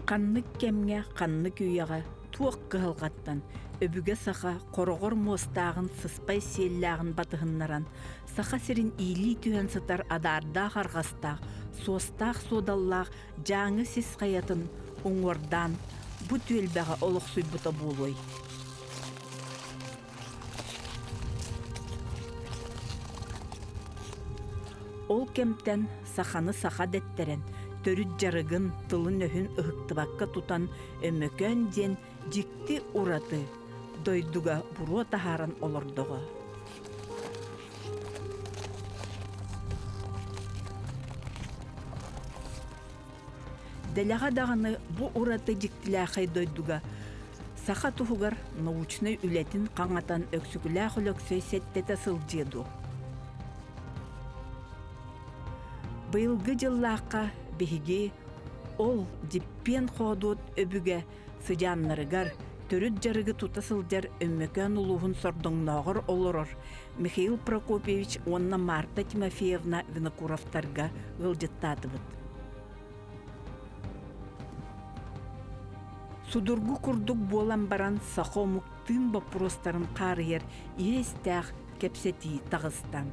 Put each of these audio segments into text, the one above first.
Ханнык кэмҥэ, ханнык үйэҕэ, туох кыһалҕаттан өбүгэ саха хороҕор муостааҕын сыспай сиэллээҕин батыһыннаран, Саха сирин иилии түһэн сытар адаардаах арҕастаах, суостаах-суодаллаах Дьааҥы сис хайатын уҥуордаан бу түөлбэҕэ олохсуйбута буолуой? Ол кэмтэн саханы саха дэттэрэн, төрүт дьарыгын, тылын-өһүн ыһыктыбакка тутан Өмөкөөн диэн дьикти ураты дойдуга буруо таһааран олордоҕо. Дэлэҕэ даҕаны бу ураты дьиктилээхэй дойдуга саха туһугар научнай үлэтин хаҥатан Өксөкүлээх Өлөксөй сэттэтэ сылдьыа дуо? Быйылгы дьыллаахха биһиги ол дьиппиэн хоодуот өбүгэ сыдьааннарыгар төрүт дьарыгы тута сылдьар Өймөкөөн улууһун Сордоҥнооҕор олорор Михаил Прокопьевич уонна Марта Тимофеевна Винокуровтарга ыалдьыттаатыбыт. Судургу курдук буолан баран саха омук тыын боппуруостарын хаарыйар иһэ-истээх кэпсэтии таҕыста.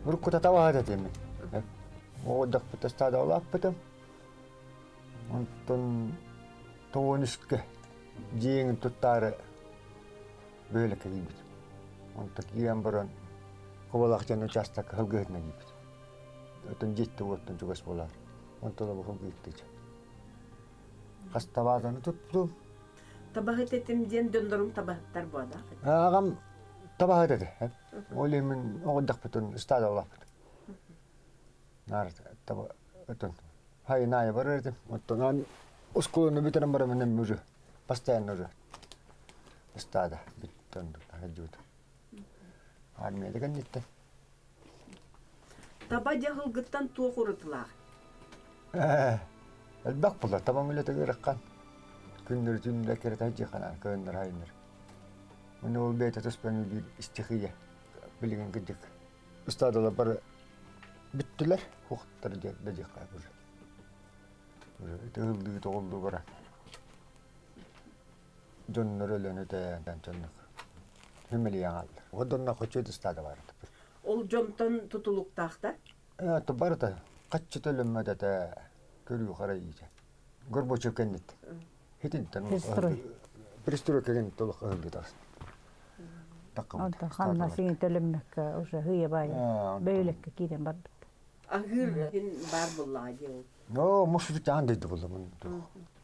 Уруккута табаһыт этим. Оҕо ыстаадалааппытым. Онтон тоҕон үскэ дьиэҥин туттаары бөһүөлэккэ киирбитим. Онтон киирэн баран Кубалаах диэн учаастакка сылгыһытынан киирбитим. Оттон дьиэттэн уоттан чугас буолаар. Онтон олох сылгыһыттыыр. Хас табаатаны туттум. Табаһыт этим диэн дьоннорум табаһыттар буолаах. Аҕам табаһыт этэ. Ол иһин оҕордохпутун ыстаадалаахпыт. Наар таба отон хайын барар этим. Оттон оскуоланы бүтэрэн бараммын уже постоянно уже ыстаада бүттэн сылдьыбытым. Армияда кэнниттэн. Таба дьаһылгыттан туох уратылаах? Элбэх була табам үлэтэ ыараххан. Күннэри түннэри кэрэтэ дьиэханан кыһыннар айыннар. Маны ол бэйэтэ туспан биир стихия билигин кырдьык. Ыстаадалар бары бүттүлэр, хуохтар диэн да диэххэ уже. Уже ытыһыллыы тоҕуллуу бара. Дьоннор өлөн үтэйэн дьоннук хүмэлийэн хааллар. Одонно хочуот ыстаада бар. Ол дьонтон тутулуктаахта? Барыта хаччы төлөммөт этэ көрүү харайыыта. Горбачев кэнниттэн. Хитинтэн пристройка кэнниттэн олох ыһыллытас. Онтон ханна сиҥин төлөммөккө уже хыйа баайы бөйүлэккэ киирэн барбыт. Аһыыр баар буллаҕа дии ол. Но, может, аан дойду булла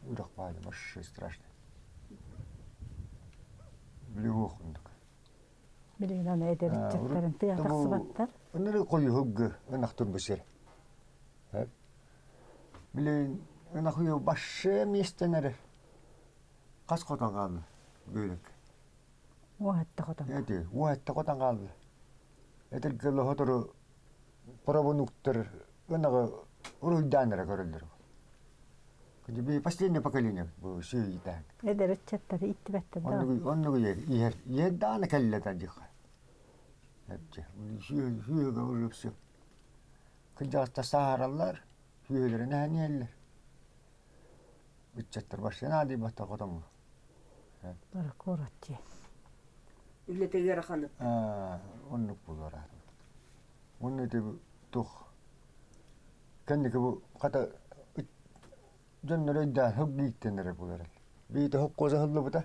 Үрэх баайы, вообще страшно. Билиһуох курдук. Билигин аны эдэр ыччаттарын тыа тахсыбаттар. Ыныры хойуһуггы ынах турбу сир. Билигин ынах уйу башше миэстэнэр. Хас хотон хаалла бөөлөк. Уоһатта хотон. Эти, уоһатта хотон хаалла. Этиргэ лоһотору правонуктар ынаҕы уруйдаан эрэ көрөллөр. Последнее поколение бу сүүйтээн. Эдэр ыччаттары иттибэттэр да. Оннугу иһэр иһэр даҕаны кэллэ да дьиха. Сүөһүгэ уже все. Кырдьаҕастар сааһыраллар, сүөһүлэрин эһэниэллэр. Ыччаттар вообще наадыйбаттар хотоҥҥо. Бары куорат дии. Үлэтэ ыараханы. Оннук буолар. Онно ити туох кэнники бу хата дьоннор өйдөөн хылгыйыттан эрэ буолар. Биитэ хоккуоса хыллыбыта.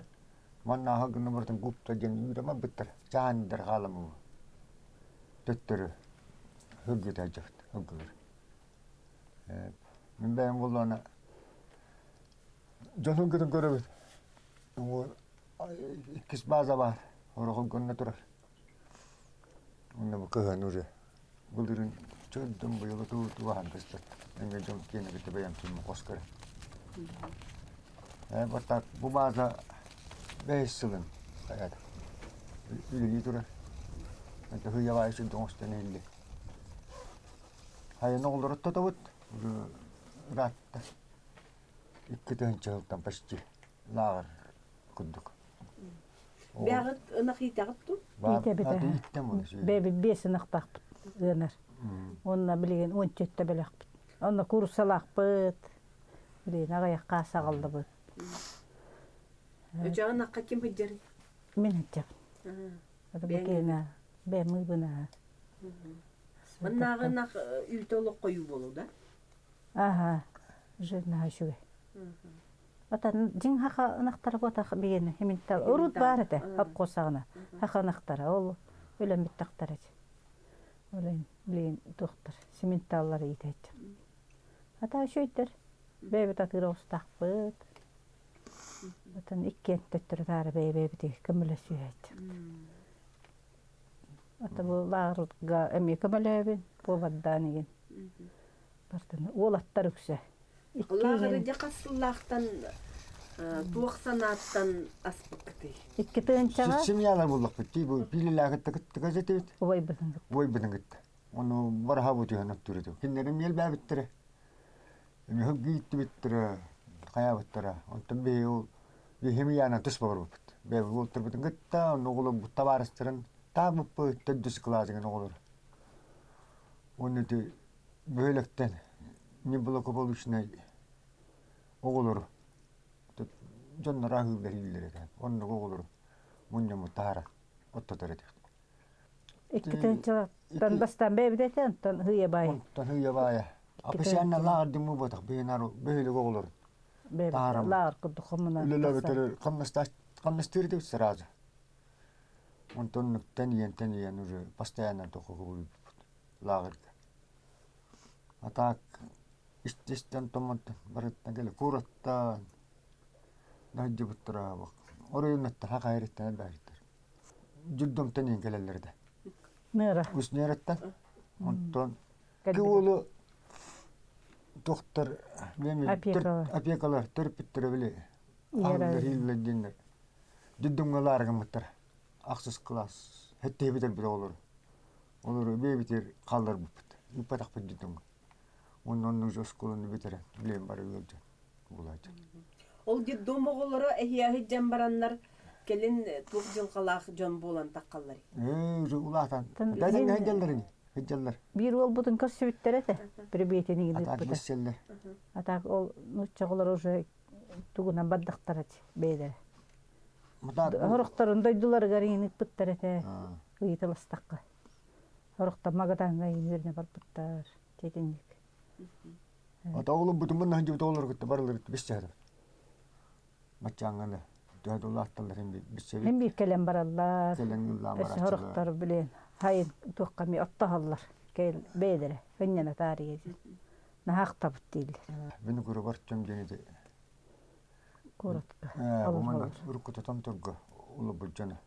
Манна аһа гына барытын гупта диэн үүрэмэ быттар. Чаандар хааламы. Төттөрү хылгыта дьахт хылгылар. Мин бэйэм буоллаҕына дьон хылгытын көрөбүт. Иккис база баар. Орохон гынна турар. Онно бу кыһын уже былырыын чөрдүм быйылы туу-тууһаан көстөр. Эҥэ дьон киэнэ кытта бэйэм түммү хос көрө. Э, вот так бу база бэһис сылын хайата үлэлии турар. Это хыйабай сүрдүн оҥостон иһилли. Хайаны оҕолору тотобут ыраатта. 2 тыһыынча сылтан почти лааҕыр курдук. Бэҕит ынах иитэҕит дуу? Иитэбит Бэйэбит биэс ынахтаахпыт ыанар. Уонна билигин 17 бөлөхпүт. Онно кууруссалаахпыт. Билигин аҕыйах хаас аҕаллыбыт. Өчөҕүн акка ким сылдьарый? Мин сылдьабын. Бэйэҥ бэйэм ыыбына. Маннааҕы ынах үүтэ олох хойуу буолуо да? Аха, жирнаһа үчүгэй. Отон дьиҥ хаха ынахтара буотах биһиэнэ химинтал урут баар этэ хопкуосаҕына хаха ынахтара ол өлөн бүттэхтэрэ ол билигин туохтар симинталлар иитээччи. Ата үчүгэйдэр бэйэбит атыыр оҕустаахпыт. Отон иккиэн төттөрү таары бэйэ-бэйэбитигэр көмөлөсүһээччи. Ата бу лааҕырга эмиэ көмөлөөбүн, повардаан игин. Бартын уолаттар үксэ. Лааҕыры дьэ хас сыллаахтан туох санааттан аспыккытый? Икки тыһыынчаҕа Семьялар буллахпыт дии бу пилилээхитте кытта газетибит. Убайбытын кытта. Убайбытын кытта. Ону бараха бу түһэн оттур этим. Кинилэр эмиэ элбээбиттэрэ. Эмиэ гииттибиттэрэ, хайаабыттара. Онтон биһи ол биһи тус барбыппыт. Бэйэбит уолтарбытын кытта, онно оҕолорбут табаарыстарын таабыппыт, төрдүс кылаасыгын оҕолор. Уонна ити бөһүөлэктэн неблагополучнай оҕолору дьоннор аһыыллар ииллэр этэ. Оннук оҕолору мунньуммут таһара оттотор этих. Икки тыһыынчалартан бастаан бэйэбит этэ, онтон һыйа баайа. Онтон һыйа баайа. Апысианна лааҕыр димму ботах бэйэнар бөһүөлэг оҕолорун. Таһарам. Лааҕыр курдук хомунан. Үлэлэбитер хамнастыыр этибит сразу. Онтон тэнийэн тэнийэн уже постоянно тохохубуйбут лааҕырга. А так истистэн томонтон барыттан кэлэ куораттан наһдьыбыттара оройуннаттар хахайрыттан баарыттар. Дьурдомтон иин кэлэллэр этэ. Ныра. Үс нераттан. Онтон уолу тохтор опекалар төрөппүттэрэ били аһыллар ииллэр диэннэр дьурдомҥа гыммыттар ахсыс класс хэттиһибитэр оҕолору олору бэйэбитигэр хаалларбыппыт ыыппатахпыт дьурдомҥа уонна оннук же оскуоланы бүтэрэн билиэн бары ыалдьан булааччы Ол детдом оҕолоро эһиэһи дьэн бараннар кэлин туох дьылҕалаах дьон буолан таххаллар. Ээ улаатан дайдан сылдьаллар ини сылдьаллар Биир уолбутун көрсүбүттэр этэ. Прибиэтин атаак ыыппыта. бэсселлер А так ол нуучча уже тугунан бардахтар этэ бэйэлэрэ. Хорохторун дойдуларыгар иин ыппыттар этэ. Ыйыталастахха. Хорохтор Магадаҥҥа иин үөрэнэ барбыттар. Тетинник. Ата оҕолорбутун мунна сылдьыбыт оҕолор кытта барылар бисчэһэр. Маччааҥҥаны төһө улаатталлар хин бисчэбит. Хин биир кэлэн бараллар. Кэлэн ыллаан Өссө хорохтор билин хайын туохха ми оттоһоллор. Кэл бэйэлэрэ хынньана таарыйа диэн. Наһаахтабыт дииллэр. Мин курубар чөм диэн ити Куоратка. Бу манна уруккута томторго улубут дьоно.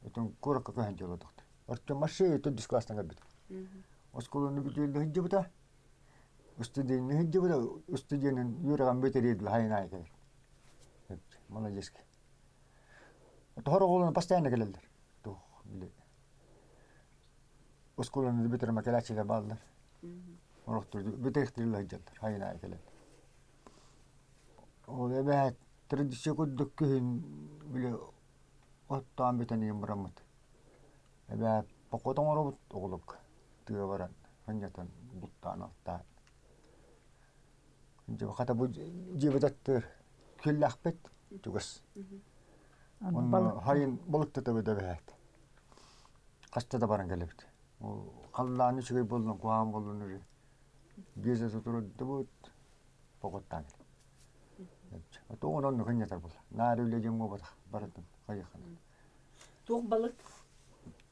Отон куоракка көһөн дьолодохтор. Артем машина төрдүс класстан кэлбит. Оскуоланы бүтүөллэ сылдьыбыта. Устудьуоннуу сылдьыбыта. Устудьуонун үөрэҕин бүтэриэ хайын аайы кэлэр. Молодец. Тоһор оҕолорун постоянно кэлэллэр. Туох били оскуоланы бүтэрмэ кэлээччилэр бааллар. Орохтор бүтэриэхтэрин сылдьаллар хайын аайы кэлэллэр. Ол эбээт традиция курдук күһүн били оттоон бүтэн иһэн бараммыт. Эбээ поход оҥоробут оҕолорго тыа баран ханньатан бултаан алтаан. Дьэ хата бу дьиэбит аттыгар күөллээхпит чугас. Онно хайын балыктатабыт эбээт. Хаста да баран кэлэбит. Халлаан үчүгэй буоллун, куһаҕан буоллун уже биэс сотору походтаан кэлэр. Тоҕо онно хынньатар буолла. Наар үлэ диэн буолбатах барытын хайыххана. Туох балык?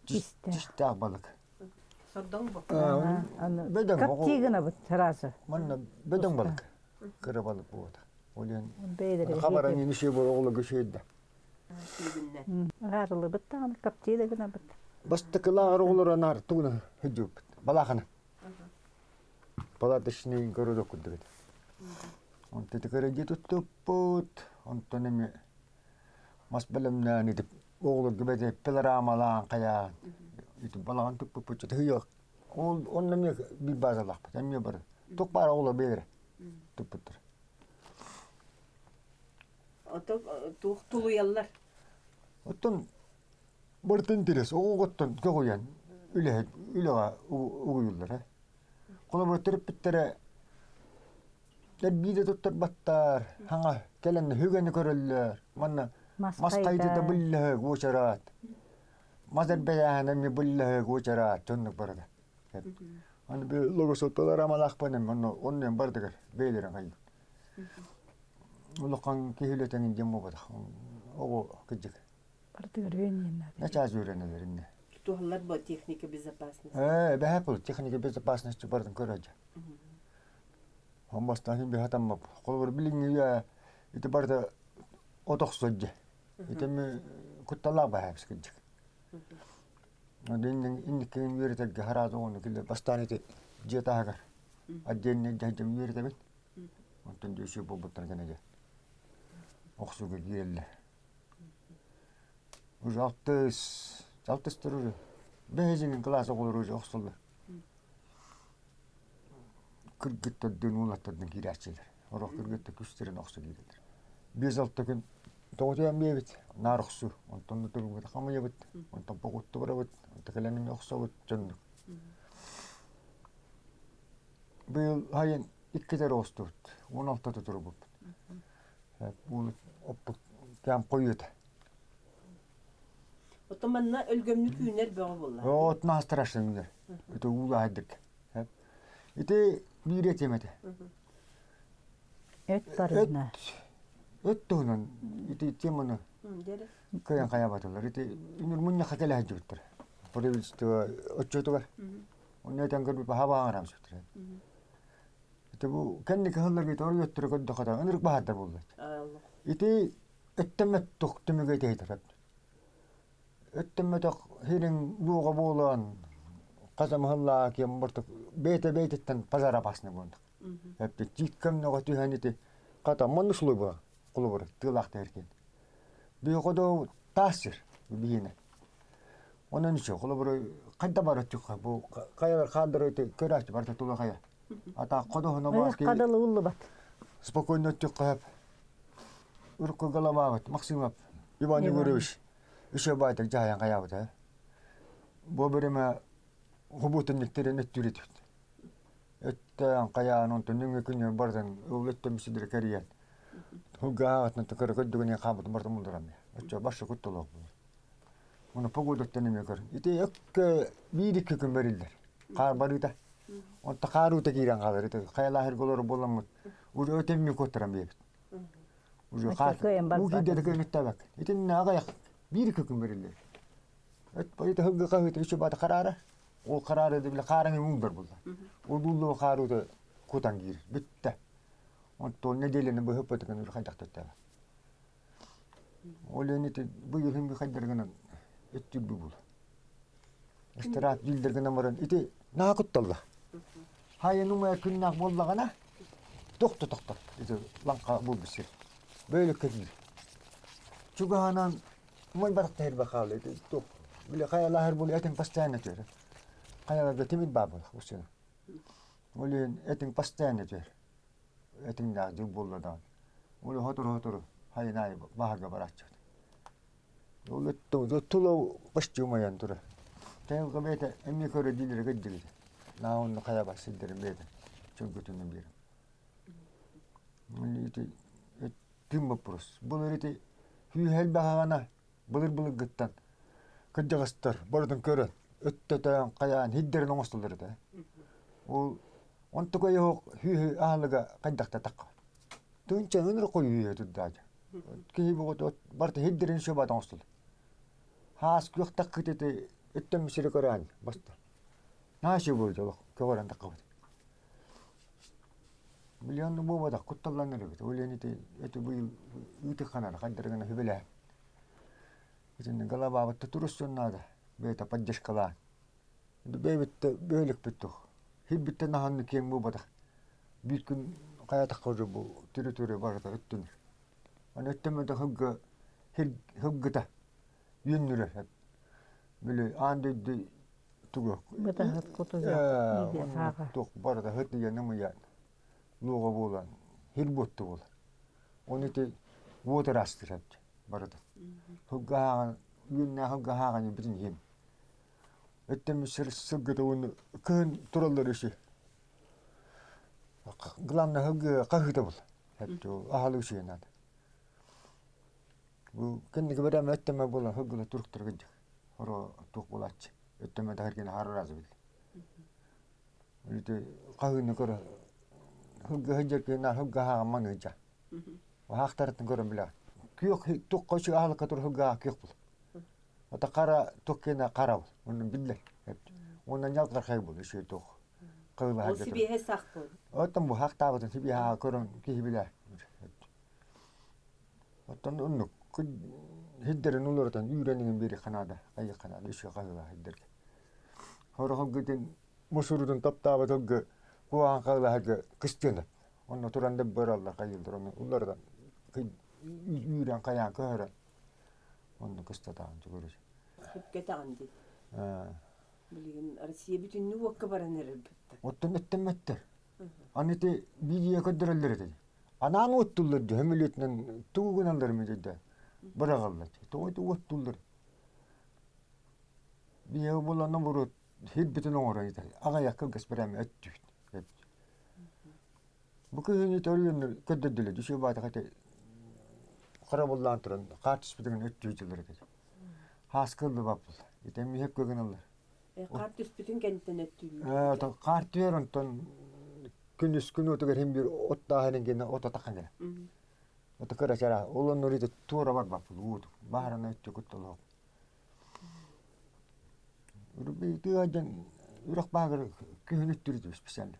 Чистээх балык. Сордоҥ бу. Бөдөҥ. Коптии гынабыт сразу. Манна бөдөҥ балык. Кыра балык буолбатах. Ол иһин хабаран иниши бол оҕолорго үчүгэй да. Аарылыбыт даҕаны коптии да гынабыт. Бастакылааҕар оҕолоро наар тугуна сылдьыбыппыт. Балаахана. Палаточный городок курдук этэ. Онто кырадьы туттуппут, онтон эми мас бэлэмнээн итип оҕолорго бэйэтэ пилорамалаан хайаан итип балаҕан туппуппут тыйыах ол онно эмиэ биир базалаахпыт эмиэ бары туох баар оҕолор бэйэлэрэ туппуттар. Ото туох тулуйаллар? Оттон барытын интерес оҕоҕоттон көҕүйэн үлэһит үлэҕэ угуйуллар. Холобур төрөппүттэрэ. Эрбииде туттарбаттар, хаҥа кэлэн үгэни көрөллөр. Манна мас хайдыта быллаһык уочараат. Мас эрбэйээһин эмиэ быллаһык уочараат дьоннук барыта. Аны би логосоттолар амалаахпын эм онно онно бардыгар бэйэлэрин хайын. Улахан киһилэтэн диэн буолбатах. Оҕо кыдьык. Бардыгар үөн Начаас үөрэнэлэр инне. Тутуһаллар бу техника безопасности. Ээ, бэһэ бұл техника безопасности бардын көрөдө. Хомбостан биһатаммап. Холобур билиҥҥи үйэ ити барыта от охсор дьэ. Итими кутталаах баһаабыс кырдьык. Инниккин үөрэтэргэ хараат оҕону киллэр бастаан ити дьиэ таһыгар отдельный дьаһдьам үөрэтэбин. Онтон дьүөсүө буолбуттар гына дьэ. Охсууга киирэллэр. Уже алтыс, алтыстар уже. Бэһизиҥин кылаас оҕолоро уже охсоллор. Кыргыттардыын уолаттардыын киирээччилэр. Сорох кыргыттар күстэрин охсо киирэллэр. 5-6 күн тоҕутуйан биэбит, наар охсуу. Онтон да туругбут хамыйабыт, онтон поҕутту барабыт, онтон кэлэн эмиэ охсобут дьоннук. Быйыл сайын иккитэ эрэ оҕустубут, 16-та турбуппут. Оппут кэм хойуота. Оттон манна өлгөмнүк үүнэр бөҕө буолла. От наастарашын үүнэр. Ити уулаһайдык. Ити биир этим этэ. Өт барына. Өт туһунан ити теманы кыайан хайаабатылар. Ити үнүр мунньахха кэлэ сылдьыбыттар. Правительство отчетугар. Онно этэн көрбүт баһа баҕарам сүктэр. Ити бу кэнники сылларга ити оройуоттары көрдөххө да ынырык баһаардар буолла. Ити өттөмөт тух түмүгэ ити Өттөммөтөх сириҥ луоҕа буолан хас эмэ сыллаах киэм бортук бэйэтэ бэйэтиттэн пожар опасный буолдук. Эппит тиит көмнөҕө түһэн ити хата манна служба холобура тыалаах тэркин. Биһиэхэ таас сир биһиэнэ. Онон ичи холобура хайда бары түхха бу хайалар хаалдары көрөөччү барыта тула хайа. Ата ходоһуна бааски Кадалы уллубат. Спокойно түхха Урукку голомаабыт Максимов Иван Егорович үчүгэй баайдык дьаһайан хайаабыта. Бу биримэ хубутунниктэрин өттүүр этибит. Өттөөн хайаан онтон нөҥүө күнү барытын ол өттөн сидири кэрийэн хугааҕытын кыра көрдүгүнэн хааммытын барытын муннурам. Оччо баршы кутталаах буолар. Уну погодуттан эмиэ көр. Ити өккө биир-икки күн бэриллэр. Хаар барыыта. Онто хаар уута киирэн хаалар. Ити хайалаах олору буоламмыт. Уже өтемми куоттаран биэбит. Уже хаар уу киирдэ көмүттээбэк. Итиннэ аҕыйах биир-икки күн бэриллэр. Ити хылгы хаһыыта үчү баата хараара. Ол хараара бile хаарыҥы уулдар булла. Ол ууллуба хаарыыта кутан киир. Бүттэ. Онтон неделяны быһыппытыгын уже хайдах төттөбө. Ол ини быйыл химби хайдаргынан өттүрбү бул. Ыстыраат дииллэргинэн баран ити наһаа кутталла. Хайын умайа күннээх буоллаҕына тохто тохтор ити лаҥха булбут сир. Бөөлөккө киир. Чугаһынан умай барахта хэрбэ хаалла ити туох били хайалаһар буолу этиҥ постоянно түһэр. Хайаларга тимир баар буолар усуна. Ол иһин этиҥ постоянно түһэр. Этиҥнээх дьыл буолла даҕаны. Ол сотору-сотору хайын аайы баһарга барааччыбыт. Ол тула почти умайан турар. Тайылга бэйэтэ эмиэ көрө дииллэрэ кырдьыгыт. Наа онно хайа бар сирдэрин бэйэтэ чөлгөтүнэн биэрэн. Ити тыын боппуруос. Былыр ити күүһэ элбэх аҕана былыр-былыргыттан кырдьаҕастар барытын көрөн, өттөтөөн, хайаан сирдэрин оҥостоллор этэ. Ол онтука йоһук хүүһү аһылыга хайдах да тахха. Тыынча ыныр хойуу турдаача. Киһи бугут барыта сирдэрин сөбат оҥостоллор. Хаас күөх таккыт ити өттөм сири көрөөн баста. Нааши буолду олох көҕөрөн таххабыт. Миллион буолбатах кутталланар эбит. Ол иһин ити эти быйыл ыытыхханар хайдарыгына хүбэлээн. Итинник голубаабытта турусsun наада. Бэйэтэ поддержкалаан. Бэйэбит бөһүлэкпит тух. Хирбиттэн аһанны киэҥ буолбатах. Биир күн хайатахха уже бу түрү-түрү барыта өттүнүр. Аны өттөмөтө хылгы хылгыта үөннүрэр. Били аан дойду тугу Бытаһыт кутуйах оннук туох барыта хытыйан ымыйан луоҕа буолан хир буотта буолар. Оны ити уот ыраастыыр эбит барыта. Хылгаһааҕын үөннээх хылгаһааҕын бүтүн иһин. Өттөмү сылгыта уонна кыһын тураллар үсү. Главное хаһыыта бул. Аһалы үчүгэй наада. Бу кэнники бэрэмэ өттөмө буолан хыгыла туруктар кыдьык. Хоро туох буолааччы. Өттөмө тахыргина хараразы бил. Үлүтү хаһыыны көрө хыгга хыдьар кына хыгга хааман ыдьа. Хаахтарытын көрөн билэ. Күөх тух қойшы аһылыкка тур хыгга күөх бул. Ата қара тух кена қара бул. Онун биллер. Онан ялгар хай бул үшө тух. Ол сибиэһэ сах буол. Оттон бу хахтаабытын сибиэһэ көрөн киһи билэр. Оттон оннук хиддерин уларытан үүрэн иҥин биэриэххэ наада, хайыахха наада, үчүгэй хаһыылаах хиддэргэ. Сорох ылгытын мусурутун таптаабыт ылгы куһаҕан хаһыылаһарга кыстыанар. Онно туран да бараллар хайыыллар ону уларытан үүрэн хайаан көһөрөн онно кыстатаан тугуруй. Сөпкө дии. Билигин Россия бүтүннүү уокка баран эрэр бытта. Оттон өттөммөттөр. Аны ити видео көрдөрөллөр этэ. Анаан уоттуллар дии, хөмөлүөтүнэн тугу гыналлар эми дии быраҕаллар. Тоҕо ити уоттуллар? Биһиги буланна буруот хирбитин оҥорон итэр. Аҕыйах кылгас бирээмэ өттүүт. Бу күһүнү төрүөннөр көрдөрдүлэр. Үчүгэй баатах ити харабыллаан туран хаар түспүтүгүн өттүү дьыллар этэ. Хааскыллы баппыл. Ити эмиэ гыналлар. Хаар түспүтүн кэнниттэн өттүүллэр. Хаар түһэр онтон күнүс күн уотугар иһин биир оттааһын гына от атахан гына. Ото кыра чара ол оннор ити туора барбаппыл ууту. Баһарана өттү кутталоох. Тыа дьон үрэх баагыр күһүн өттүрүтү специально.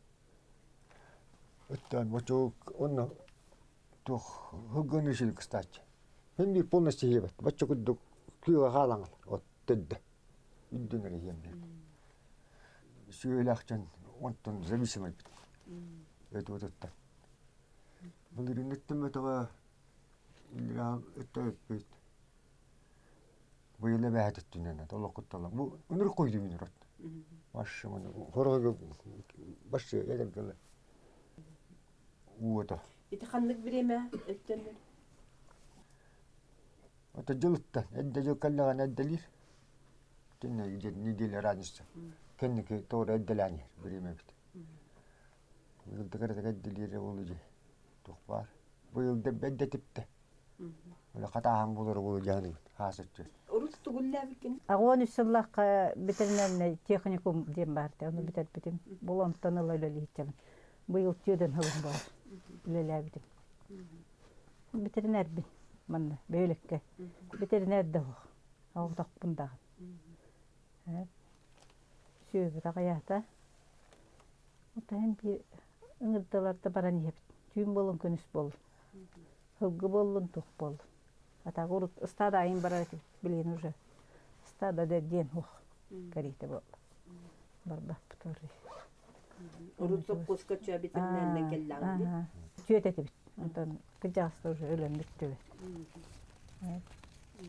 Өттөөн бочуок онно туох хылгыны үчүгэй кыстааччы. Мин биир полностью иһиэбэт. Бачча курдук күөҕэ хаалаҥал от төрдө. Үрдүн эрэ иһиэм диэн. Сүөлээх дьон онтон зависимый бит. Өтүөтүттэн. Былырыын өттөммөтөҕө өттө өппүт. Быйыл эбээт өттүнэн олох куттала. Бу ынырык койду үүнэр от. Башы хорого башы эдэргэлэ уута. Ити ханнык бириэмэ өттөнөр? Ото дьылыттан, эрдэ дьыл кэллэҕинэ эрдэлиир. Кинне неделя разница. Кэнники тоҕо эрдэлээн иһэр бириэмэбит. Быйыл да эрдэлиир ол дьи туох баар. Быйыл да бэрдэ типтэ. Оле хатааһын булар буолу дьаһаныгыт хаас өттү. Урут тугуллээбиккин? 83 сыллаахха ветеринарный техникум диэн баар этэ, ону бүтэрбитим. Бул онтон ыла үлэлиһиччэбин. Быйыл түөдэн сылым баар үлэлээбитим. Ветеринарбин манна бөһүөлэккэ. Ветеринар да суох. Оҕотохпун даҕаны. Сүөбүт аҕыйаата. Отон биир ыҥырдылар да баран иһэбит. Түүн буолан күнүс буоллун. Сылгы буоллун, туох буоллун. А так урут ыстаада айын барар этибит. Билигин уже ыстаада диэн суох кэриэтэ буолла. Барбаппыт орой. Урут сопхуоска чөөбүтүнэн кэллэҕиҥ дии. Түөт этибит. Онтон кырдьаҕаста уже өлөн бүттүбүт.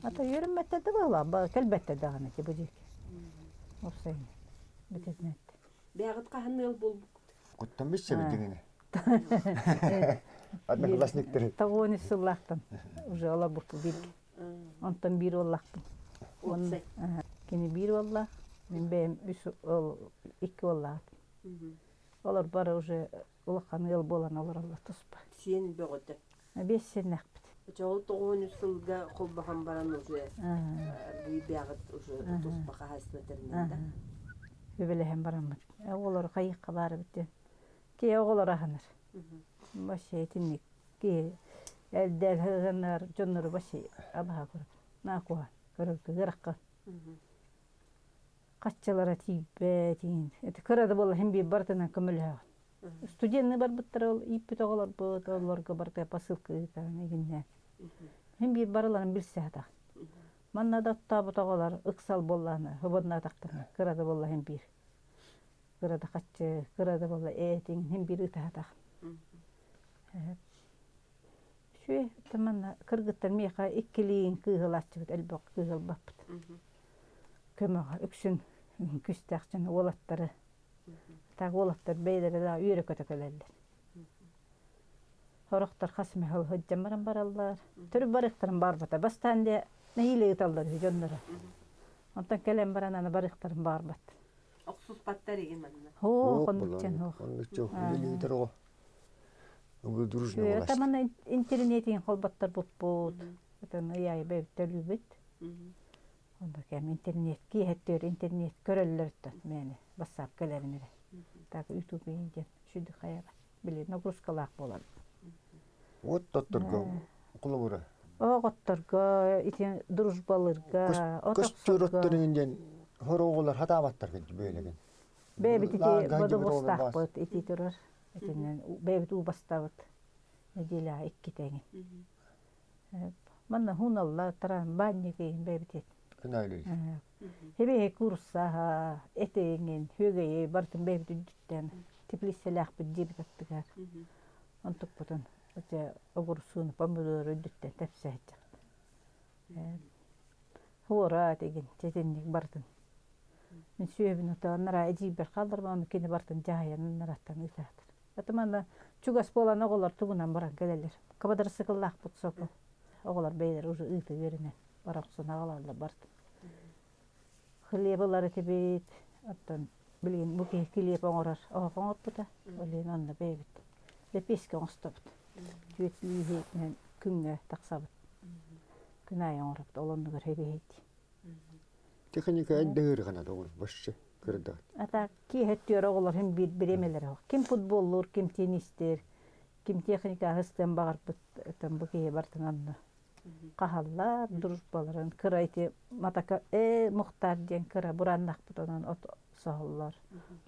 Ата үөрэммэттэр да буолла, кэлбэттэр даҕаны ити бу диэки. Уопсайынан бүтэрнэт. Бэйэҕит хаһан ыал буолбуккут? Куттан билсэбит дьиҥинэ. Одноклассниктары. Тоҕуон үс сыллаахтан уже олорбуппут бииргэ. Онтон биир уоллаахпын. Уопсай. Кини биир уоллаах, мин бэйэм үс уол, икки уоллаахпын. Олор бары уже улахан ыал буолан олороллор туспа. Сиэн бөҕөтө. Биэс сиэннээхпит. Чоҕул 93 сылга холбоһон баран уже бэйэҕит уже туспа хаһаайыстыба тэринэн да. Үбэлэһэн бараммыт. Оҕолору хайыахха баар эбит диэн. Киһи оҕолор аһынар. Вообще итинник киһи элдэр дьоннору вообще абаһа көрөбүн. Наакуһа көрөргө ыарахха. Хаччалара тиийбэт иин. Ити кыра да буолла син биир барытынан көмөлөһөҕүн. Студенны барбыттара ол ииппит оҕолорбут, олорго барыта посылка ыытан игиннээн. Син биир барыларын билсэ сатаҕын. Манна да оттообут оҕолор ыксал буоллаҕына, хобонноотохторуна кыра да буолла син биир. Кыра да хаччы, кыра да буолла ээтиҥ, син биир ытаһатах. Үчүгэй, манна кыргыттар миэхэ иккилиин кыыһылааччыбыт элбэх кыыһылбаппыт. Көмөҕө үксүн күстээх дьон уолаттары так уолаттар бэйэлэрэ да үөрэ-көтө кэлэллэр. Сорохтор хас эмэ сыл сылдьан баран бараллар. Төрүт барыахтарын баарбата. Бастаан дьэ нэһиилэ ыыталлар үһү дьонноро. Онтон кэлэн баран аны барыахтарын баарбат. Охсуспаттар игин манна. Һоо, хоннук дьэн һоо. Оннук үлэлиитэр оҕо. Бу дружно буолааччы. Тамана интернетин холботтор буппут. Отон ыйай бэбиттэлүүбүт. Онда кэм интернет киэһэттөр интернет көрөллөртөн мэне бассаап кэлэрин эрэ. Так YouTube диэн сүдү хайаба. Били нагрузкалаах буолар. Вот тотторго холобура. Оҕотторго ити дружбалырга Көстөр диэн хороҕолор хатаабаттар бөөлеген. Бэйэбит ити бодобуостаахпыт ити турар. Итинэн бэйэбит уубастабыт неделя иккитэ эҥин. Манна хуналла таран баанньык бэйэбит Күнайлый. Хебе курсаха этиҥин хүгэйи бартын бэйэбит үрдүттэн теплицэлээхпит диэбит аттыгар. Онтукпутун ити огурсууну помидору үрдүттэн тэпсээччэхпит. Хуора тигин чэтинник бартын. Мин сүөбүн утааннара эдьиийбэр хаалларбам ону кини бартын дьаһайан нараттан ыытаатар. Аты манна чугас буолан оҕолор тугунан баран кэлэллэр. Квадроцикллаахпыт сокол. Оҕолор бэйэлэрэ уже ыыта үөрэнэн бара охсон аҕалаллар бартын. Хлеб ылар этибит. Оттон билигин бу киһи килиэп оҥорор оһох оҥорбута. Ол иһин онно бэйэбит лэпиэскэ оҥостобут. Түөрт лииһинэн күҥҥэ тахсабыт. Күн аайы оҥоробут. Ол оннугар хэбиһэйдии. Техника элбэһиир доҕор вообще кырда. А так киэһэ өттүгэр оҕолор һин биир бириэмэлэрэ суох. Ким футболлуур, ким теннистиир, ким техникаҕа сыстыан баҕарбыт бу киһи барытын онно хаһаллар, дружбаларын кыра ити матака ээ Мухтар диэн кыра бураннахпыт онон от соһоллор,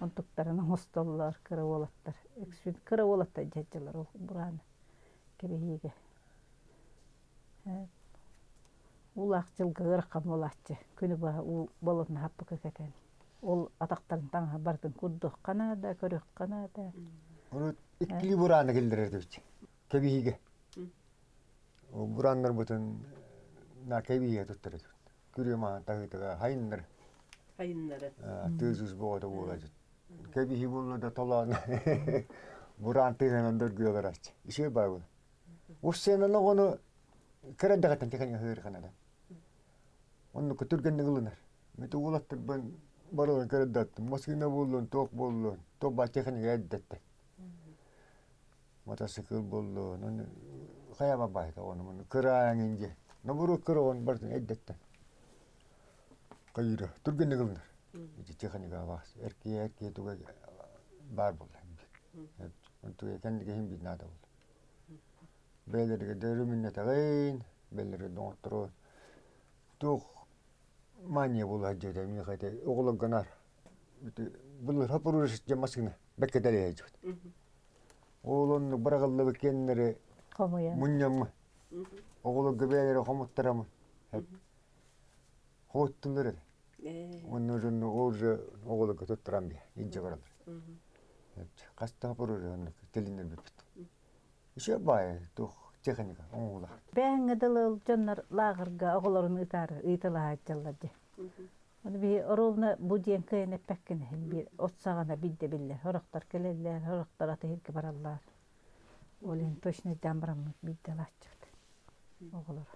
онтуктарын оҥостоллор кыра уолаттар. Үксүн кыра уолаттар дьадьалар ол бураны кэбиһиигэ. Уулаах дьылга ыарахан буолааччы. Күнү быһа уу болотуна хаппыкка кэтэн. Ол атахтарын таҥаһа барытын курдуохха наада, көрүөххэ наада. Урут иккилии бурааны киллэрэр эбит. Кэбиһиигэ. Ол бурааннарбытын на кэбиһиигэ туттар этибит. Күрүө маһын таһыытыга хайыннар. Хайыннары. Тыас-уус боҕото буолааччы. Кэбиһии буолла да толоон бураан тыаһынан дөргүөлэрээччи. Үчүгэй баа буолар. Уссыанан оҕону кыра эрдэҕиттэн тихэҥҥэ ыарахана да. Оннук түргэнник ылынар. Мити уолаттарбын барыларын көрөрдөттүм. Массыына буоллун, туох буоллун, туох баар техника эрдэттэн. Мотоцикл буоллун, ону хайа бабайта ону муну кыраан инде. Нобурук кыра оҕону барытын эрдэттэн. Кайыра түргэнник ылынар. Ити техника баас. Эркие эркие туга баар буолла. Онтуга кэннигэ иһин биир наада буолла. Бэйэлэригэр да өрүмүннэтэҕин, бэйэлэригэр да оҥотторон туох мания буолар дьиэтэ миэхэ ити оҕолорго наар ити былыр хопуруус диэн массыына бэккэ дэлэйэ Ол оннук быраҕыллыбыт киэннэри Хомуйан. мунньаммын оҕолорго бэйэлэрэ хомуттарамын хоттулар эрэ. Онно дьонно уже оҕолорго туттаран биэ илдьэ бараллар. Хас да хопуруус оннук тилиннэрбиппит. Еще баай туох техника оҥоһулар. Бэйэҥҥэ дылы дьоннор лааҕырга оҕолорун ыытаары ыыталаһааччылар дии. Ону биһи ровно бу диэн кыайан эппэккин биир от саҕана биирдэ биллэр. Сорохтор кэлэллэр, сорохтор атыһырга бараллар. Ол иһин точно өйдөөн бараммыт биирдэ ылааччыбыт оҕолор.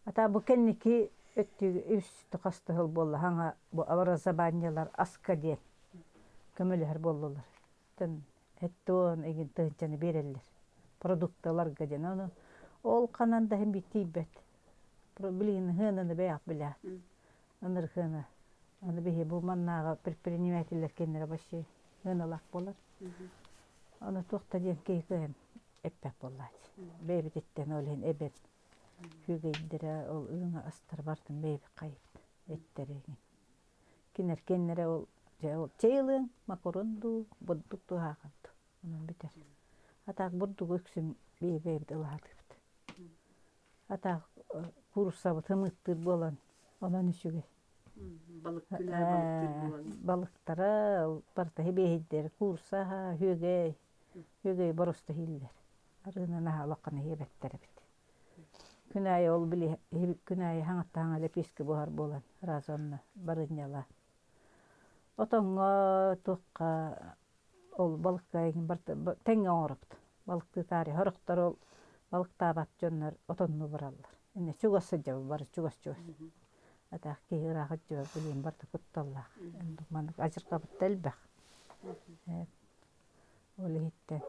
Ата бу кэнники өттүгү үс хас да сыл буолла хаҥа бу образованиелар аска диэн көмөлөһөр буоллулар. Тэн эттуон игин тыһынчаны биэрэллэр. Продукталарга диэн. Ону ол ханан да иһин тиийбэт. Билигин хыананы бэйэҕит билэҕит. Ыныр хыана. Аны биһи бу маннааҕы предпринимателлэр кинилэрэ вообще хыаналаах буолар. Аны туох да диэн киһи кыайан эппэт буоллааччы. Бэйэбититтэн ол иһин эбэт үгэйдэрэ ол ыҥа астар бартын бэйэбит хайыпт эттэрэ Кинилэр киэннэрэ ол дьэ ол чэй ылыаҥ, макарон дуу, бурдук дуу аһаахын дуу. Онон бүтэр. Атаах бурдугу үксүн бэйэ-бэйэбит ылаһатыыбыт. Атаах кууруссабыт ымыттыыр буолан, онон үчүгэй. Балык күнэ балыктыыр буолан. Балыктара барыта сибиэһэйдэр, куурусса аһа, үөгэй, үөгэй боруоста иһиллэр. Арыынан аһа олоххо иһиэбэттэр эбит. Күн аайы ол били күн аайы хаҥаттаһаҥа лэпиэскэ буһар буолан раз онно барынньала. Отоҥҥо туохха ол балыкка тэҥҥэ оҥоробут. Балыктыы таарыйа сорохтор ол балыктаабат дьоннор отоннуу бараллар. Иннэ чугас сылдьабыт бары чугас-чугас. Атаах киһи ыраах сылдьыбат билиэн барыта кутталлаах. Маннык адьырҕабыт да элбэх. Ол иһиттэн.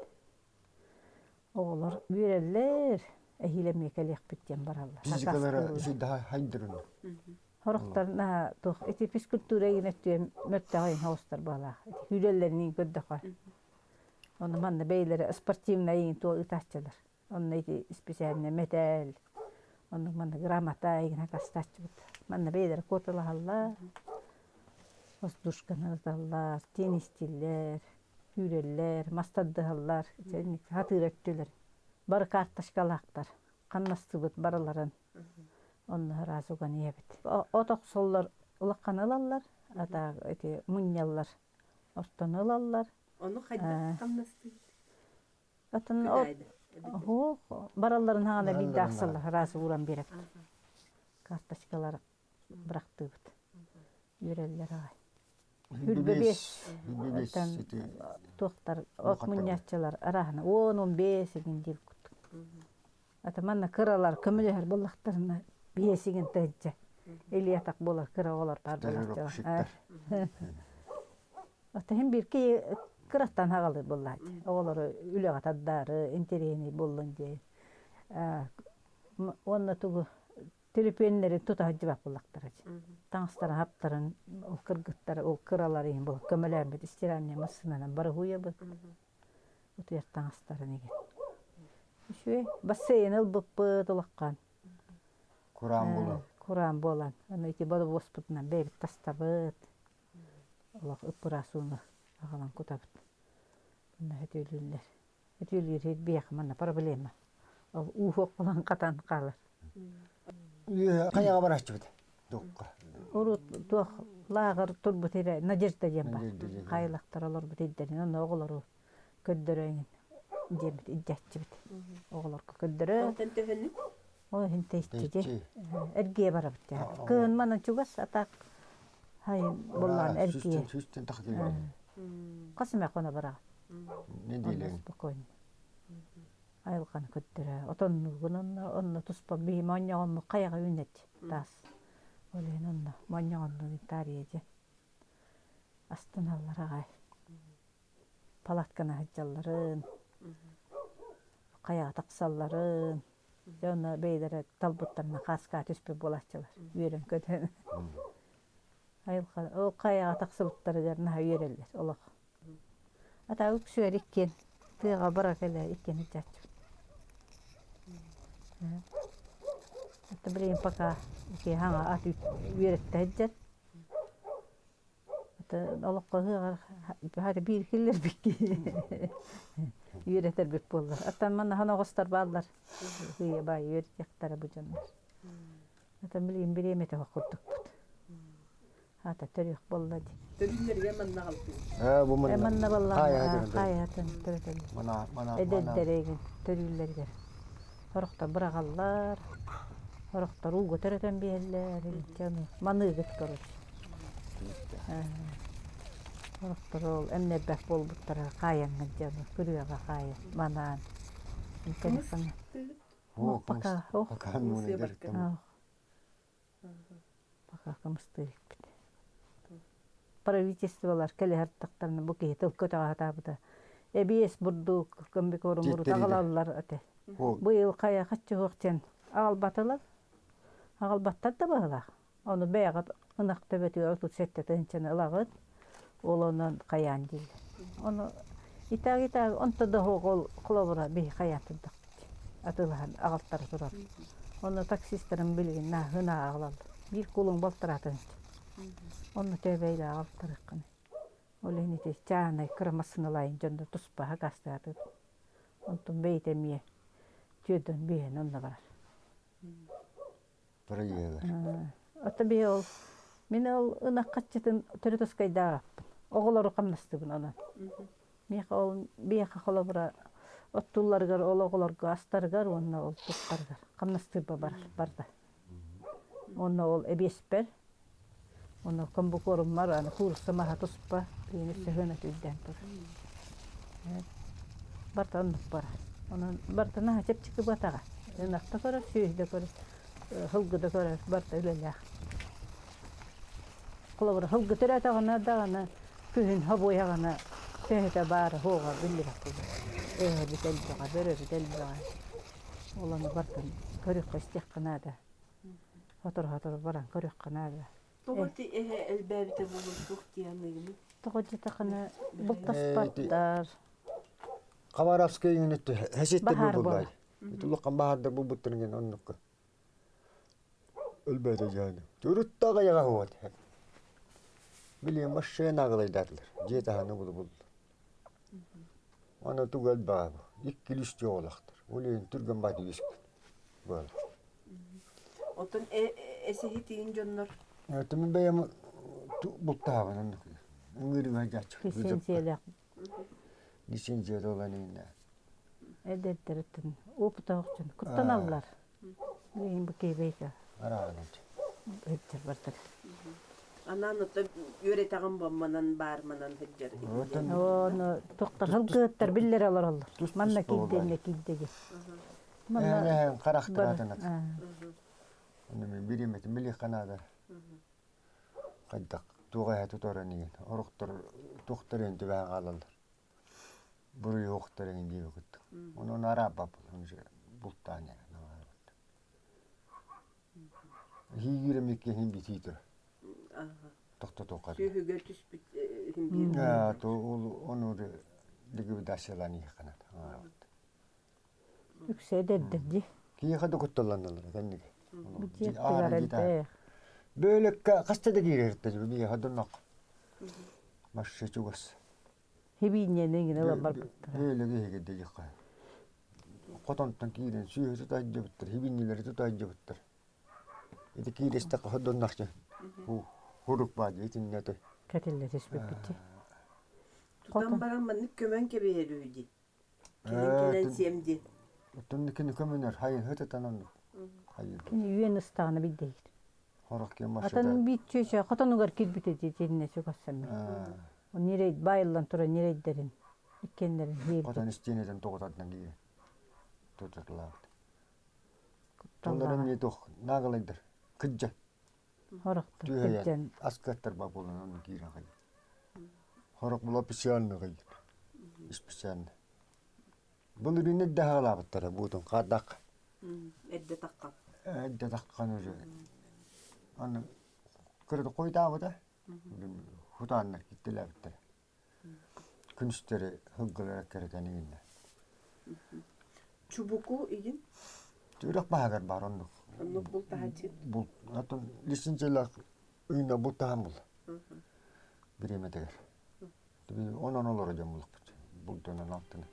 Оҕолор үөрэллэр, эһиил эмиэ кэлиэхпит диэн бараллар. Физикалара үчүгэй хайдырын. Сорохтор наһаа туох ити физкультура игин өттүө мөлтөҕө иһин оҕустар баалаах. Ити күүлэллэрин көрдөхө. Онно манна бэйэлэрэ спортивнай игин туох ыытааччылар. Онно ити специальный мэтээл, оннук манна грамота игин акастааччыбыт. Манна бэйэлэрэ куоталаһаллар, воздушканы ыталлар, теннистииллэр, күүрэллэр, мас тардыһаллар, хатыыр өттүлэр. Бары карточкалаахтар, хамнастыыбыт барыларын. Онно араас уган иһэбит. От охсоллор улаханы ылаллар, ата ити мунньаллар, ортону ылаллар. Ону хайдах хамнастыыбыт? Атын от баралларын хаҕана биирдэ ахсаллар, араас ууран биэрэбит. Карточкалары бырахтыыбыт. Үөрэллэр аҕай. Үрбэбиэс туохтар от мунньааччылар арааһына 10-15 игин диир курдук. Ата манна кыралар көмөлөһөр буоллахтарына биэс игин тыһынча илии атах буолар кыра оҕолор баар буолааччылар. Ата иһин биирки кыраттан хаҕалыыр буоллааччы. Оҕолору үлэҕэ тардаары, интэриэһинэй буоллун диэн. Уонна тугу Төлөпүөннэрин тута сылдьыбат буоллахтара дии. Таҥастарын, хаптарын ол кыргыттар, ол кыралар иһин буолан көмөлөөммүт стиральнай массыынанан бары уһуйабыт. Утуйар таҥастарын игин. Үчүгэй. Бассейн ылбыппыт улахан. Кураан буолан. Кураан буолан. Аны ити бодобуоспутунан бэйэбит тастабыт. Олох ыппыраас ууну аҕалан кутабыт. Онно сөтүөлүүллэр. Өтүүлүүр биһиэхэ манна проблема. Ол ууһуох булан хатан хаалар. Хайаҕа барааччыбыт дукка. Урут туох лааҕыр турбут ирэ Надежда диэн бар. Хайылахтар олорбут ирдэрин онно оҕолору көрдөрөйүн диэбит илдьээччибит. Оҕолорго көрдөрө. Онтон төһөнү? Ол иһин тэйиччи эргиэ барабыт дии. Кыһын манан чугас атак хайын буллаан эргиэ. Сүүстэн тахса километр. Хас эмэ хоно бараҕын. Нэдиэлэ. Спокойно. Айылҕаны көрдөрө. Отоннуугун онно, онно туспа биһи моонньоҕоммут хайаҕа үүнэт таас. Ол иһин онно моонньоҕоннуу таарыйа дьэ. Астыналлар аҕай. Палатканы сылдьалларын, хайаҕа тахсалларын. Дьэ онно бэйэлэрэ талбыттарына хааскаа түспүт буолааччылар. Үөрэн-көтөн. Айылҕа ол хайаҕа тахсыбыттарыгар наһаа үөрэллэр олох. Ата үксүгэр иккиэн тыаҕа бара кэлэ иккиэн илдьээччибит. Это билигин пока ити хаҥа ат үөрэттэ сылдьар. Это олоххо ыһыаҕар хата биир киллэрбит үөрэтэрбит буоллар. Оттон манна оҕустар бааллар. Сыыйа баай үөрэтиэхтэрэ бу дьоннор. Ата билигин бириэмэтэ курдукпут. Аата төрүөх буолла дии. Төрүүллэригэр манна аҕалтыыр. Ээ бу Э манна манна баллаҕына хаайа хаайыһатын төрөтөллөр. Мана мана мана Эдэрдэригин төрүүллэригэр. Сорохтор быраҕаллар, сорохтор ууга төрөтөн биэрэллэр, дьону маныыгыт короче. Сорохтор ол эмнэрбэт буолбуттара хаайаҥҥын дьону күрүөҕэ хаайан манаан. Кымыс Оо, Пока, ох. Пока нуuna дьарыктам. Пока кымыстыы иликпит. Правительстволар кэлиһэр тахтарына бу киһи тыл көтөҕө сатаабыта. Эбиэс бурдук комбикорум аҕалаллар этэ. Быйыл хайа хаччы суох диэн аҕалбатылар. Аҕалбаттар да быһыылаах. Ону бэйэҕит ынах төбөтүгэр 37 тыһыынчаны ылаҕыт. Ол онон хайаан дииллэр. Ону итааг-итааг онто да суох ол холобура биһи хайаан турдахпыт. Атыылаһан аҕалтара турар. Онно таксистарым билигин нааһын аҕалаллар. Биир кулун балтараа тыһыынча. Онно төбөйлө аҕалтарыаххыный. Ол иһин ити чааһынай кыра массыыналаайын дьонно туспа сакаастаатыбыт. Онтон бэйэтэ эмиэ түөрдэн биэһин онно барар. Бырайыагар. Ото биһи ол мин ол ынах хаччытын төрүт ускайдаабаппын. Оҕолору хамнастыбын онон. Миэхэ ол биэхэ холобура оттуулларыгар ол оҕолорго астарыгар уонна ол туттарыгар хамнастыырба барар барда. Уонна ол эбиэспэр уонна комбукуоруммар аны куурусса маһа туспа биини сөһүөн өтүйдээн турар. Барыта оннук барар. Онон барыта наһаа чэпчэки буотаҕа. Ынах да көрөр, сүөһү да көрөр, сылгы да көрөр, барыта үлэлээх. Холобура, сылгы төрөөтөҕүнэ даҕаны күһүн хобуойаҕына төһөтө баара суоҕа биллибэт буолар. Эһэбит элбэҕэ, бөрөбүт элбэҕэ. Ол ону бартын көрүөххэ истиэххэ наада. Сотору-сотору баран көрүөххэ наада. Тоҕо ити эһэ элбээбитэ буолуо суох дии саныыгыный? Тоҕо диэтэххинэ бултаспаттар. Хабаровскай иҥинэтти хэситтэр Баһаар буллай. буолар. Ити улахан баһаардар булбуттарын гэн оннукка. Өлбөтө дьааны. Туруттаҕа яга хуот. Билиэн машина аҕылайдаатылар. Дьиэ таһаны булу булду. Аны тугу элбэҕэ бу. Иккилүү оҕолохтор. Ол иһин түргэн бааты үөскүт. Буолар. Оттон эсэһитиин дьоннор Түмүн бэйэм бултаабын оннук. Ыҥырыга дьааччы. Лицензиялаах Лицензия долан иннэ. эдэрдэриттэн опытаах дьон куттаналлар. Билигин бу киэбэйгэ Араанат. ыһыктар бартар. анаан оттон үөрэтэҕин бомманан баар манан сылдьар Оттон Ону тохтор сылгыһыттар биллэрэ олороллор. Тус-тус Манна буоллар. киирдэннэ киирдэги. Манна Эһэн бар харахтаратынат. Оны мен бириметин били канада. Хайдах туох эһэ туторан иһин. Орохтор туохтар иһин түбэһэн хаалаллар. Буруйуохтар иһин диэби кыттык. Онон араабап бултаан Хиигирем иккиһин битии тур. Тохтотуохха. Сүөһүгэ түспүт иһин биир. То ол ону ликвидациялаан иһэхханат. Үксэ эдэрдэр дии. Киһиэхэ да кутталланаллар кэннигэ. Бутиэттигэр элбэх. Бөөлөккө хаста да киирэртэ биһиэхэ доннох. Машша чугас. Хибиинньэни иҥин ылан барбыттара. Бөөлөгү иһигэр диэххэ. Хотонтон киирэн сүөһү тута сылдьыбыттар, хибиинньэлэри тута сылдьыбыттар. Ити кииристэххэ ходоннохчу хурук баар дии итиннэ Кэтиллэ түспүппүт дии. Тутан баран маннык көмөн кэбиһэр үһү дии. Кэлин кэлэн сиэм дии. Оттон кини көмөнөр хайын хытытан оннук. Хайын. Кини үөн ыстаҕына билдэһир. Хорох киэн машина. Атын биир чүөчэ хотонугар киирбитэ дии итиннэ чугассаммын. Нирей баайыллан туран нирейдэрин иккиэннэрин хиирбит. Хотон истиэнэтин тоҕутардан киирэн тутатылаабыт. Тоннорун не туох наагалайдар кыдьа. Хорохтор кыдьан. Аскаттар ба буолан онно киирэн хайыр. Хорох була специально хайыр. Специально. Былырыын эрдэ хаалаабыттара буутун хаардах. Эрдэ таххан. Эрдэ таххан уже. Аны кырды хойдаабыта. Хутааннар киттэлээбиттэрэ. Күнүстэри сылгылара кэрэтэн иҥиннэ. Чубуку игин? Үрэх баһыгар баар оннук. Оннук бултаһаччы. Бул атын лицензиялаах ыйына бултаһан була. Бириэмэтигэр. Онон олоро дьон булукпут. Бултунан алтыны.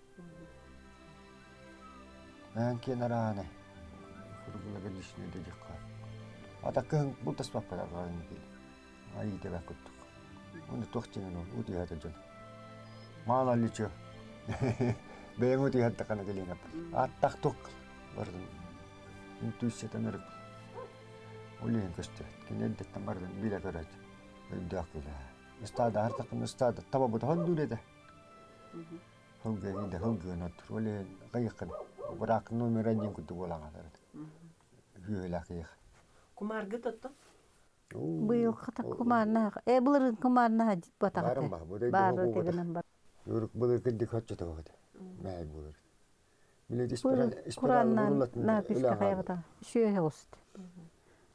Ээн киэн арааны. Кургула лишний дедикка. Ата кыһын бултаспаппар арҕаан киин. Айыы тэбэ куттук. Оны туох дьиҥин ол утуйата дьон. Маала личо. Бэйэҥ утуйаттаххына кэлиэн Аттах тук бардым. Интуициятан өрүк. Ол иһин көстүбэт. Кини эрдэттэн бардым билэ көрөөт. Өйдөөх киһи. Ыстаада артахпын ыстаада табабыт хондуур этэ. Хылгы иһинде хылгыын оттур. Ол иһин кыйыккын. Быраак номер один курдук буолан хаалар. Үһүөлээх кыйых. Кумааргы тоттон? Быйыл хата кумаарнаах. Э былырын кумаарнаах дит батаҕа Баарым ба, бу Баар тегынан бар. Юрук былыр кырдык хоччото баҕат. Мээ булыр. Билет Курааннаан написка хайабата. Сүөһэ ост.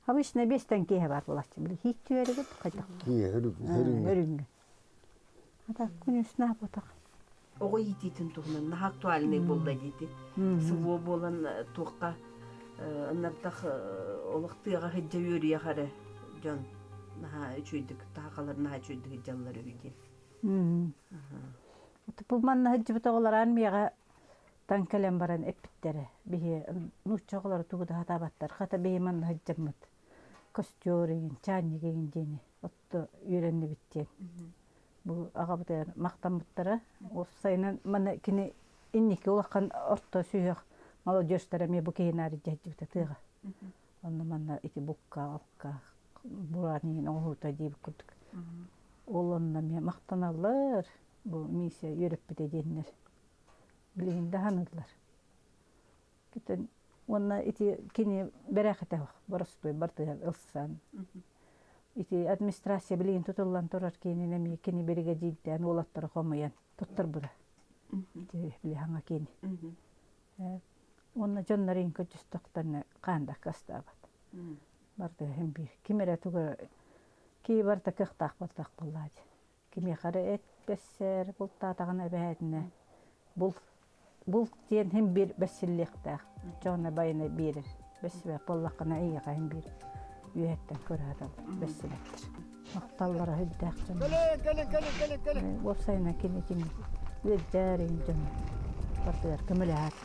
Обычно бестен киһи бар булаччы. Били хит түөригит хайдах. Киһи хөрүҥ. Өрүҥ. Ата күнүс наапотах. Оҕо иитиитин туһунан наһаа актуальный буолла диити. СВО буолан туохха ыннардах олох тыаҕа сылдьа үөрүйэх эрэ дьон наһаа үчүгэйдик таһахалар наһаа үчүгэйдик сылдьаллар үһү диэн. Бу манна сылдьыбыт оҕолор армияҕа таҥ кэлэн баран эппиттэрэ. Биһи нуучча оҕолоро тугу да сатаабаттар. Хата биһи манна сылдьаммыт костер игин, чаанньык игин диэни отто үөрэннибит диэн. Бу аҕабытыгар махтаммыттара. Уопсайынан манна кини инники улахан орто сүһүөх молодежтара эмиэ бу киһи наар дьэһдьибитэ тыаҕа. Онно манна ити букка, алка, бураан иһин оҥоһуута диэбит курдук. Ол онно эмиэ махтаналлар. Бу миссия үөрэппитэ диэннэр. Билигин да аһаныыллар. Бүтүн уонна ити кини бэрээхэтэ боростуой бартыгар ылсан ити администрация билигин тутуллан турар киинин эмиэ кини биригэдьиирдээн уолаттары хомуйан туттарбыта. Били хаҥа киини. Уонна дьоннорун көдьүстөхтөрүнэ хаан да аккаастаабат. Барыта иһин биир. Ким эрэ тугу киһи барыта кыахтаах буолтах буоллаачы. Кимиэхэ эрэ эт бэссэр бултаатаҕына эбэһээтинэ бул бул диэн иһин биир бэссиллиэхтээх. Оччоҕуна байына биэрэр. Бэссибэт буоллаххына эйиэхэ иһин биир үөһэттэн көрө саталлар бэссибэттэр. Махталлара сүрдээх дьон. Кэлин, кэлин, кэлин, кэлин, кэлин. Уопсайынан кини кини үөрдээр иһин дьон бардыгар көмөлөһөр.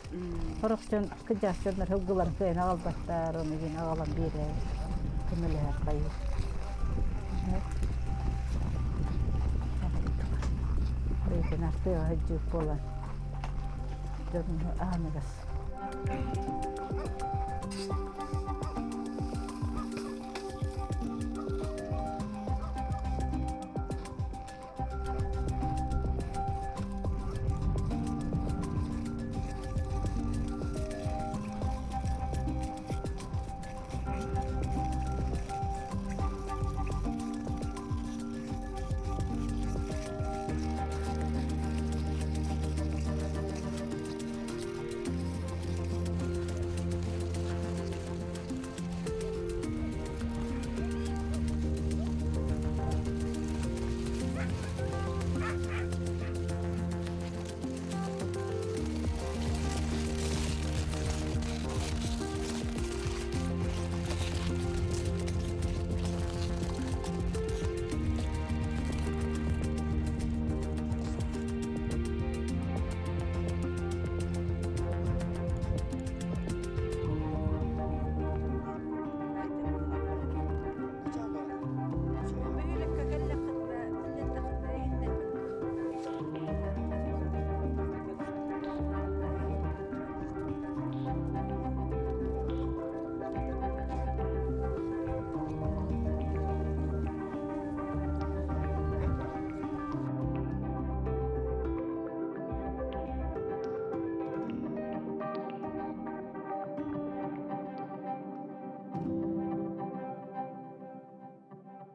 Сорох дьон кырдьаҕас дьоннор сылгыларын кыайан аҕалбаттар, ону иһин аҕалан биэрэр, көмөлөһөр хайыы. Бэйэтин артыаҕа сылдьыбыт буолан дьонун аһыныгас.